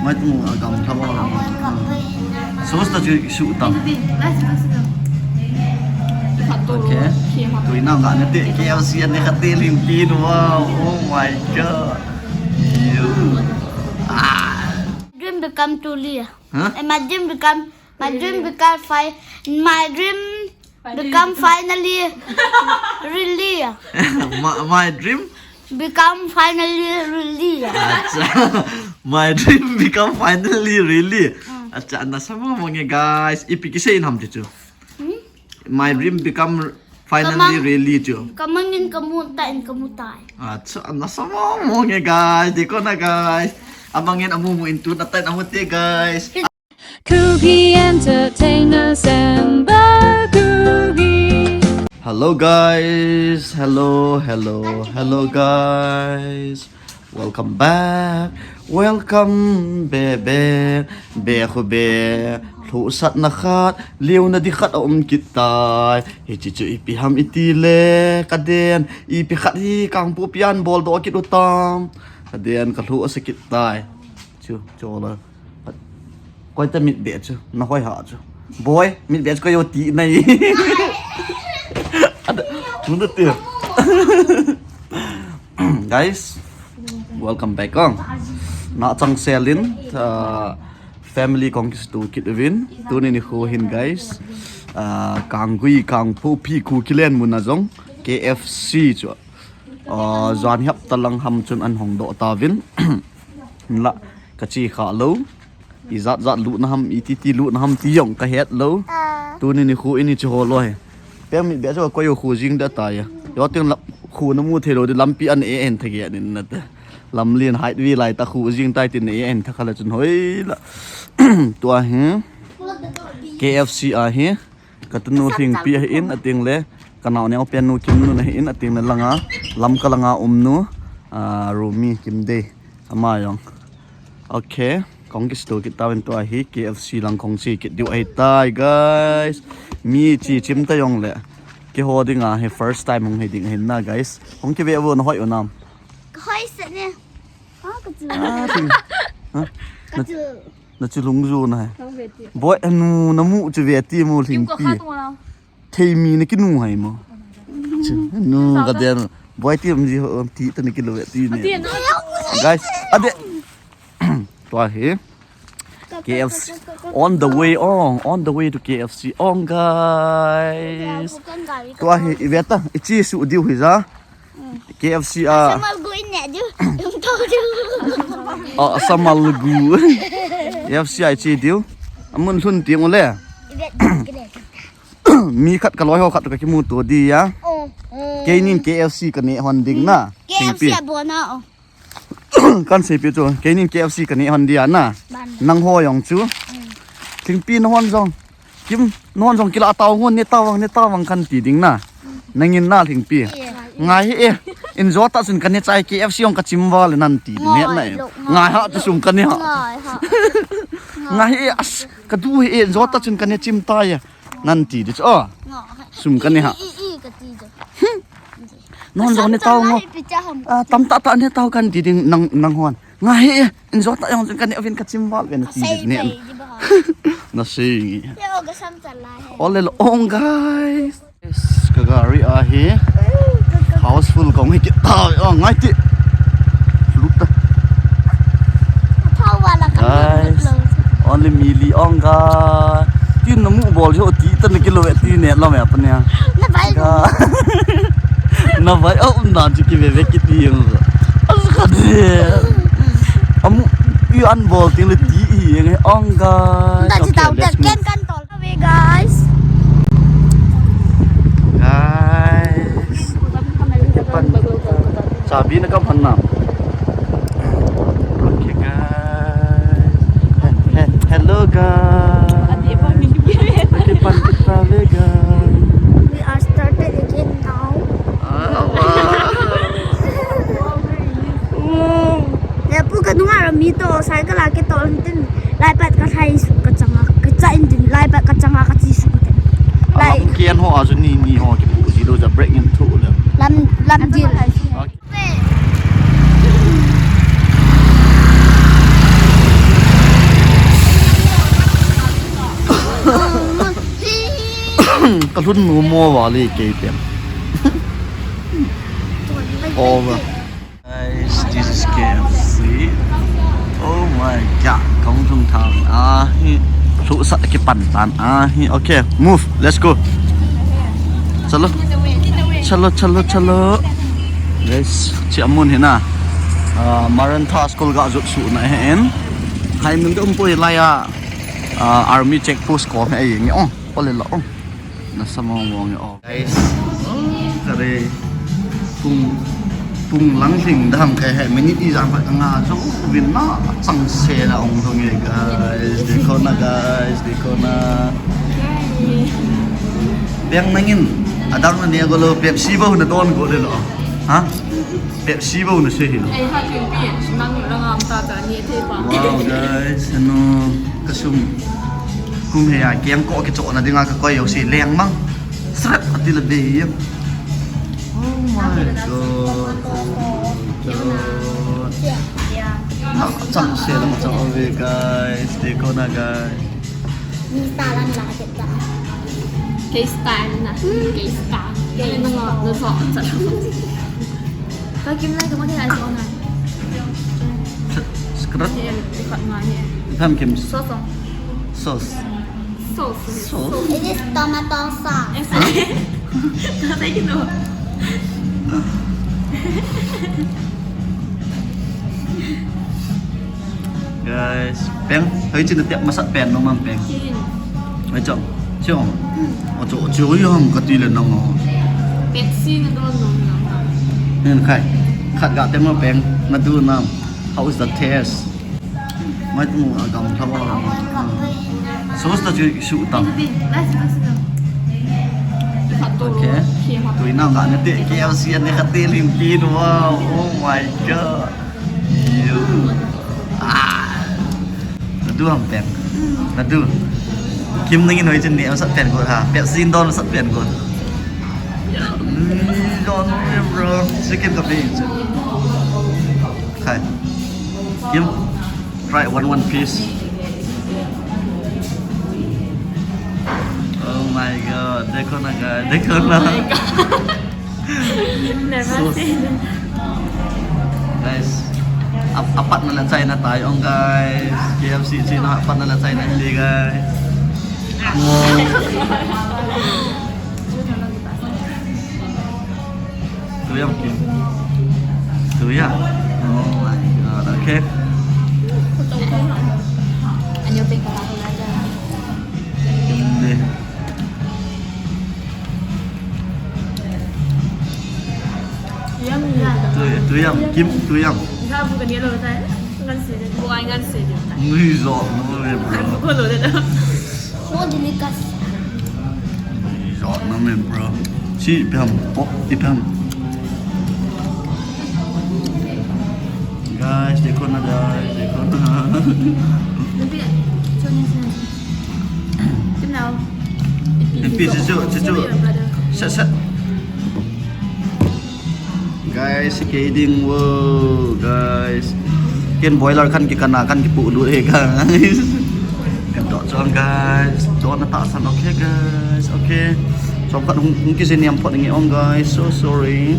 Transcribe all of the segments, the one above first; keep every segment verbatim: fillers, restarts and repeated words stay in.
Mai tu a gam thamo. Sos ta chu su tam. Okay. Tu ina nga ne te K F C an ne khat te lim pi nu. Wow. Oh my God. You. Ah. Dream become truly. Huh? And my dream become, my dream become fi-, my dream become finally really. My, my dream? Become finally really. Acha. My dream become finally really. Mm. Acha, na sama mo nge guys. Ipi kisei nam chu. Hmm? My dream become finally really chu. Kamang in kamu ta in kamu tai. Acha, na sama mo nge guys. Dei ko na guys. Amang in amu mu in tu na tai na mu te guys. Kuki Entertainers and Bakugi. Hello guys, hello, hello, hello guys. Welcome back. Welcome be be be khu be. Lhusatna khat, liuna di khat a um kit tai. Hichi chu ipi ham iti le, ka den, ipi khat hi kang pu pian bol do kit u tam. Ka den ka lhu asa kit tai. Chu, chu la. Koi ta mit be chu, na hoi ha chu. Boy, mit be chu koi yo ti nai. Ada, mun da ti. Guys, welcome back, kong. Na chang selin, uh, family kong kis tu kit uvin. Tuni nikho hin, guys. Uh, kang gui, kang pu pi khu kilen mun a jong. K F C chu. Uh, jan hiap talang ham chun an hong do ta vin. La, ka chi kha lo. I zat zat lu na ham, i ti ti lu na ham ti jong ka het lo. Ah. Tuni nikho ini chu ho lo he. Peng mit be chu koi yo khu jing da ta ya. Yo ting la khu na mu thei lo di lampi an e en tha ge ni na ta. Lam lien hait vi lai ta khu jing tai tin e en tha kha la chun hoi la. Tua hi. K F C a hi. Ka tunu Lhingpi ahi in, ating le, ka nao neo pen nu Kimnu na hi in, ating le langa, Lamka langa um nu, ah, Rumi Kimdei, ama jong. Okay, kong kis tu kit tauvin tua hi, K F C lang kong chi kit diu ahi tai, guys. Mi chi chim ta jong le, keiho dinga hi first time hung hi ding ahin na, guys. Kong kive vo na hoi u nam. Hoi se ne. Ah, ka chu. Ah, ting. Ha? Ka chu. Na chu lung ju na hai. Boy, anu, na mu chu ve ti mu Lhingpi. Thei mi na kinu hai mo. Chu, anu, ka dia. Boy ti um ji ho, ti ta na kilo ve ti ne. Guys, ade. Tua hi. K F C. On the way, on, on the way to K F C. On, guys. Tua hi, i ve ta, i chi su diu hi ja. K F C a. Samal gu in ne diu. Um to diu. Oh, samal gu. K F C a chi diu. Amun lhun ti mo le. Mi khat ka loi ho khat ka kimu to di ya. Oh, oh. Keinin K F C ka ne hon ding na. K F C a bo na, oh. Kan sei pi chu, keinin K F C ka ne hon dia na. Nang ho jong chu. Lhingpi na hon jong. Kim, na hon jong kila tao ngon ne tao vang, ne tao vang kan ti ding na. Nangin na Lhingpi. Ngai hi e. In jo ta chun ka ne chai K F C jong ka chim val nan ti ding na e. Ngai ha chu sum ka ne ha. Ngai hi e, as, ka du hi e, in jo ta chun ka ne chim ta ya. Nan ti di chu, oh. Sum ka ne ha. Non jong ne tao ngo. Ah, tam ta ta ne tao kan ti ding nang, nang hon. Nga he, in jo ta jong ka ne vin ka chim val ven ti di ne. Na sei. Ole lo ong, guys. Yes, ka gari ahi. Houseful kong hi kit ta, oh, ngai ti. Lut ta. Guys, only mi li ong ka. Tin na mu bol jo ti ta na kilo ti ne lo me apne. Na vai. Na vai, oh, na ji ki ve ve kiti ong. As ka de. Amu, i an bol ti le ti i ong ka. Na ji tau ta ken kan tol. Away, guys. Guys. Chabi na kam han nam. Okay, guys. He-, he-, hello, guys. Okay, pan kita, guys. We are started again now. Ah, wow. Wow. Ya, pu ka nunga ra mi to, cycle a ke to, tin, lai pat ka thai su ka changa, ka cha in tin, lai pat ka changa ka chi su ka tin. Lai. Lam kian ho a su ni, ni ho ki pu ji lo ja break in thu le. Lam, lam ji. Okay. Lhun nu mo vale kei pen. Over. Guys, this is K F C. Oh my God, kong thung thang ahi. Thu sa kipan tan ahi. Okay, move. Let's go. Chalo. Chalo, chalo, chalo. Guys, chi amun hina. Ah, Marantha school ga jut su na he en. Hai mun dum poi lai a. Ah, army check post ko he nge ong. Ole la ong. Na sa mong mong nge ong. Guys, oh, kare pung, pung lang hling dam khe he minute ijat phat nga jo vin na chang se la ong thong e guys. Dekho na guys, dekho na. Peng nangin adang na ne go lo Pepsi bo na don go le lo. Ha? Pepsi bo na se hi lo. Ei, ha, kin pi, nang lang am ta ta ni the pa. Wow, guys, ano, kasum. Kum he ya, kiang ko kicho na dinga kakoi yo si leng mang. Srap ati la be yam. Oh my God. Oh my God. Na chang se la ma chang ove, guys. Dekho na, guys. Ni ta la ni la ka ta. Case time na. Case time. Case time. Ano na, na so, sa. Ka kim lai ka mo ni ai so na. Skrat. Ni, ni khat nga ni. Tham kim. Sauce. Sauce. Sauce. Sauce. It is tomato sauce. Ka sai ki no. Guys, Peng, hoi chin tep masat pen no mang Peng. Hoi chong, chong. O cho, cho yang kati le nang o. Pepsi na don no. Nen khai, khat ga tem mo Peng, na du nam. How is the taste? Mai tu a gam thawa. Sauce ta chu su tang. Okay. Tui na ga na te K F C ne khat te lim pi no. Wow. Oh my God. Yo. Ah. Na du ham Peng. Na du. Kim nangin hoi chin ni masat pen ko ha. Pepsi don masat pen ko. Mm, don bro. Chicken ka pe. Khai. Kim. Try one one piece. Oh my God, dekho na guys, dekho na. Never seen. Guys, ap-, apat na la China tai ong guys. K F C China apat na la China hindi guys. Tuyang Kim. Tuyang. Oh my God. Okay. Hindi. Tuyang. Kim, tuyang. Nui zo no le bro. Nui zo no me bro. Si ipi ham. Oh, ipi ham. Guys, dekho na guys, dekho na. Ipi si chu, si chu. Set, set. Guys, kei ding wo, guys. Ken boiler khan kikan a, khan kipu lut e guys. Kan doh chong guys. Doh na tahsan, okay guys. Okay. Chomkhat hung, hung kijiniam phot nge ong guys. So sorry.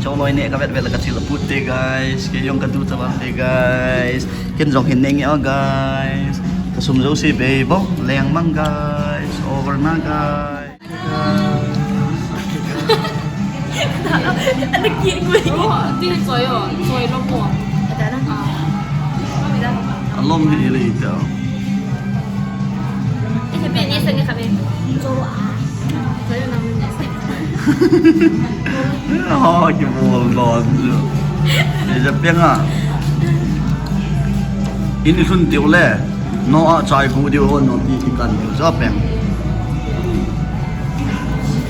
Choloi ne ka vet vet la ka chil put te guys. Kei jong ka du chaban te guys. Ken jong hin ne nge ong guys. Ka sum jo si be bo. Leng mang guys. Over na guys. Ano ki ngui? Oh, di choi oh, choi lo po. Ada na. Ah. Alom hi le ita. Ese pe ni sa ni khabe. Choi ah. Choi na ni sa. Ha, ki bol don jo. Ni ja Peng a. Ini sun tiu le. No a chai ku diu ho no ti ti kan diu jo Peng.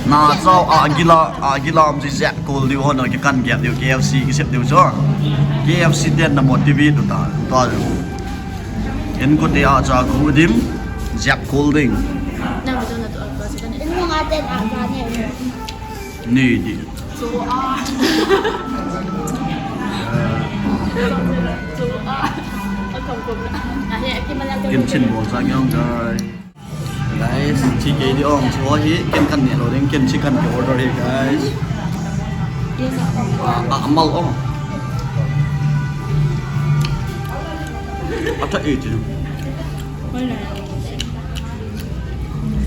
Na chau a gila, a gila um si zek kul diu ho no ki kan gel diu K F C ki sep diu jo. K F C ten na motivate tu ta, ta jo. En ko te a cha ku dim, zek kul ding. Na mo na tu a ka si kan. En mo nga ten a ka ne. Ni di. Kim chin bol sang yong guys. Guys, chi kei di ong, chi ho hi, ken kan neh lou ding, ken chi kan kei order hi, guys. Ah, ah, amal ong. Ata e chi.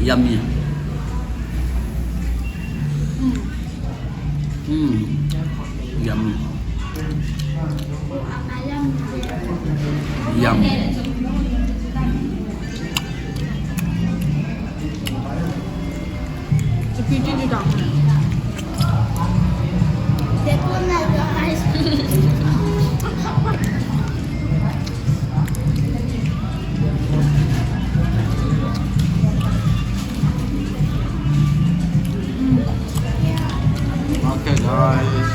Yummy. Mm. Yummy. Yum. Okay, guys.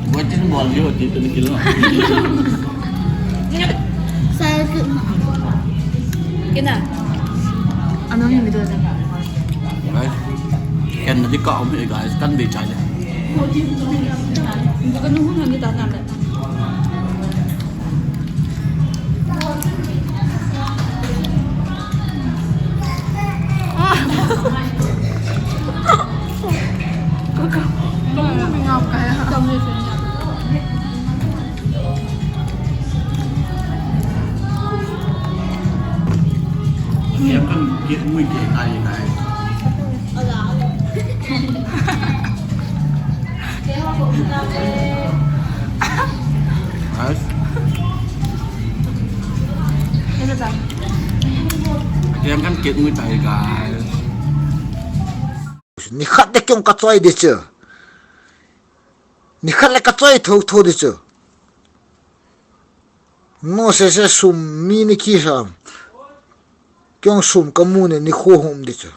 Buat ni bol dia, dia tu ni kilo. Saya ke. Kena. Ano ni middle na? Guys, ken na di ka um hi, guys, kan be chai le. Bukan nunggu nanti tak nak. Em kan kit mui kit tai tai. Guys. Em kan kit mui tai, guys. Nikhat le kei jong ka choi di chu. Nikhat le ka choi thotho di chu. No se se sum mi ni ki sam. Kei jong sum ka mu ne nikho hum di chu.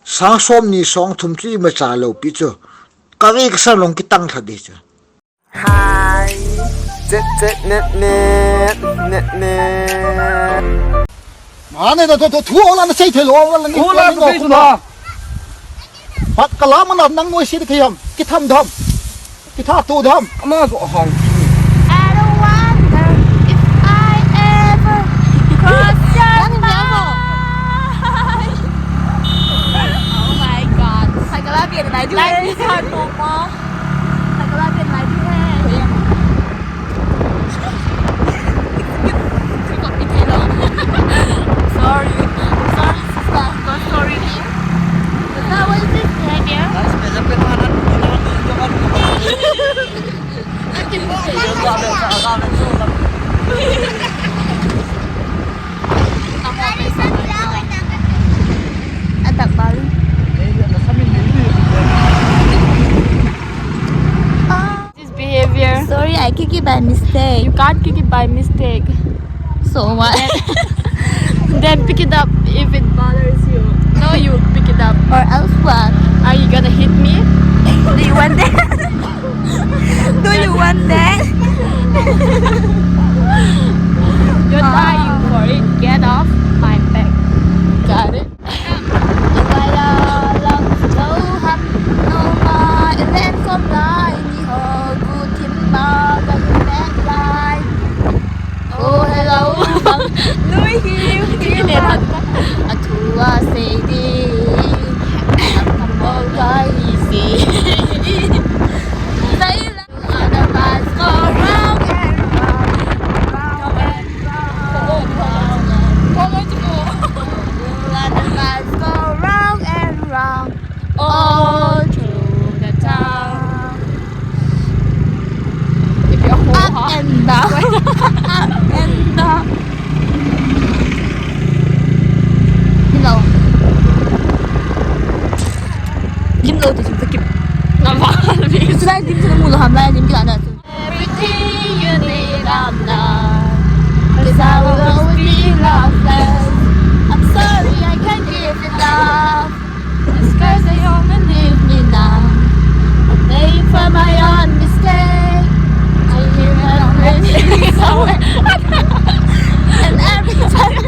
Sang som ni song thum chu imacha lou pi chu. Ka ve ka sam long kitang lha di chu. Hi. Chet chet net net, net net. Mane da to to thu ola na sei thei lou, ola ni. Ola to sei sula. Pat kala mana nang noi si de khayam. Kitham dam. Kitha tu dam. Ama zo hang. I don't wonder if I ever cross your mind. Oh my God. Sakala bien na ju. Life is hard, mama. Sakala bien na ju hai. Sorry. Sorry, sister. Don't sorry me. Sister, what is this behavior? Atak balu. This behavior. Sorry, I kick it by mistake. You can't kick it by mistake. So what? Then, then pick it up if it bothers you. No, you pick it up. Or else what? Are you gonna hit me? Do you want that? Do you want that? You're dying for it. Get off my back. Got it? Oh, hello. Nui hiu, hiu. Athua sei di. Akamau gai sei. Sei la. Other bus go round and round, round and round. Other bus go round and round all through the town. Up and down. Up and down. Hello. Lim lo tu sum sakit. Nampak. Sudah lim tu mulu hamlai lim kita na. Everything you need, I'm not. 'Cause I will always be loveless. I'm sorry, I can't give you love. It's 'cause I only live me now. I'm paying for my own mistake. I hear my praise somewhere. And every time.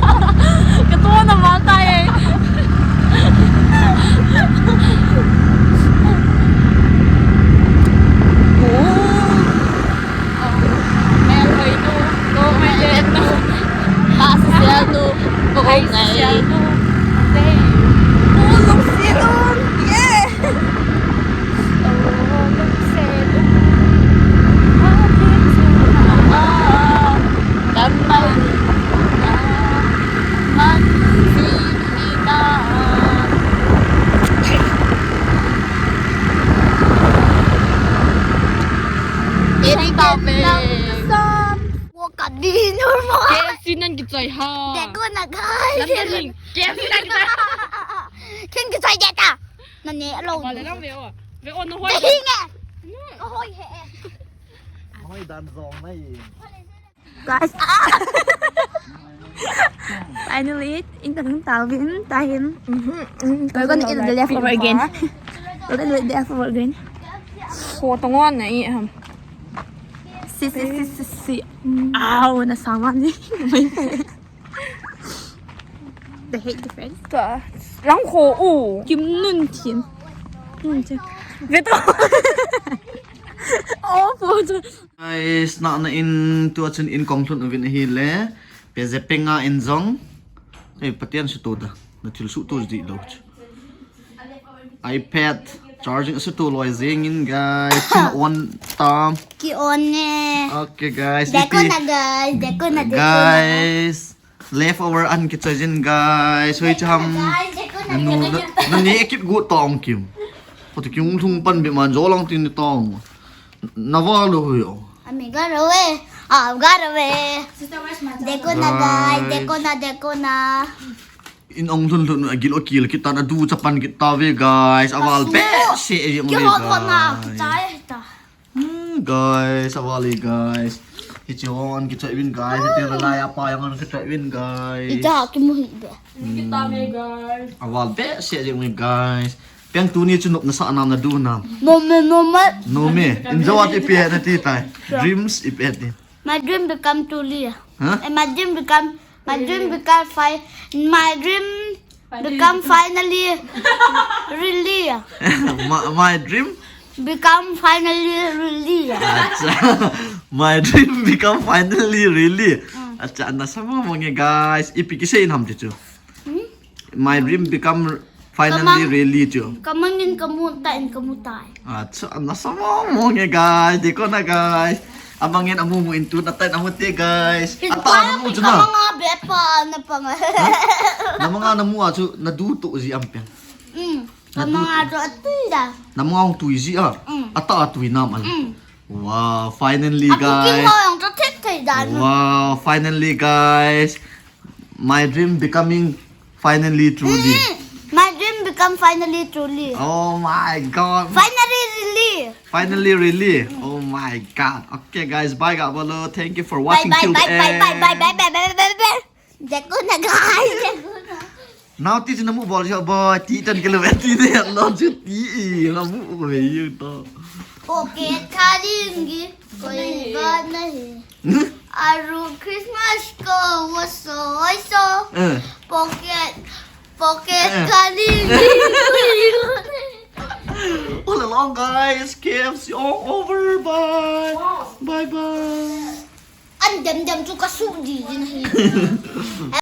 Katuan na mata eh. Ai, ai. K F C nan kichoi ha. Deko na guys. Lamdang ning. K F C nan kichoi. Ken kichoi deta. Nane alo. Vale lang ve o. Ve o, na hoi. Hinge. Hoi he. Hoi dan jong nai. Guys, ah! Finally, in the room, Talvin, Tahin. We're gonna eat the leftover again. We're gonna eat the leftover again. Ho tongon na i ham. Si, si, si, si, si. Ow, na sama ni. The hate difference. Ka. Lang ho u. Kim nun thin. Nun thin. Ve to. Oh, po. Guys, na na in tu achin in kong thun uvin ahi le. Pe je penga in jong. Ei, Pathen suhto da. Na thil suhto ji lo. iPad charging suhto loi jing in, guys. Chin on tam. Ki on ne. Okay, guys. Deko na, guys. Deko na, deko na. Guys, leftover an kichoi jin, guys. Hoi cham. Guys, deko na, deko na. Na ni ekip gu tong kim. Hotu kiung thung pan bi man jo long tin tong. Na va lo hui o. Ami ga ro e. A ga ro e. Deko na, guys. Deko na, deko na. In ong lhun lhun a gil o kil kit tan a du chapan kit ta ve, guys. A val be se e mo le, guys. Ki hot hot na kichai ta. Hmm, guys, a val e, guys. Hichi hon kichai win, guys. Hichi la lai a pa yang kichai win, guys. Ita ki mu hi be. Kita me, guys. A val be se e mo, guys. Peng tuni chu nop na sa nam na du nam. No me, no me. No me. In jawa ti pe na ti tai. Dreams i pe ti. My dream become truly. Huh? And my dream become, my dream become fi-, my dream become finally really. My, my dream? Become finally really. Acha. My dream become finally really. Mm. Acha, na sama mo nge, guys. Ipi kisei in ham ti chu. Hmm? My dream become finally really chu. Kamang in kamu ta in kamu tai. Acha, na sama mo nge, guys. Deko na, guys. Amang in amu mu in tu na tai na mu te, guys. Ata na mu chu na. Kamang a be pa na pang. Huh? Na manga na mu a chu na du to ji am pen. Hmm. Na du. Kamang a chu atui da. Na manga tu ji a. Hmm. Ata atui nam an. Hmm. Wow, finally, guys. Wow, finally, guys. My dream becoming finally truly. Mm-mm. My dream become finally truly. Oh my God. Finally, really. Finally, really. Oh my God. Okay, guys. Bye, God. Thank you for watching till the end. Bye, bye, bye, bye, bye, bye, bye, bye, bye, bye. Deko na, guys. Deko na. Now, ti chu na mu bol jo boy. Ti tan kilo ti ne lo chu ti na mu ve yu to. Pocket khalingi koi baat nahi. Hmm? Aru Christmas ko wo soi so. Eh. Pocket, pocket khalingi koi baat nahi. All along, guys, K F C all over. Bye. Wow. Bye bye. An dem dem chu ka su di din hi.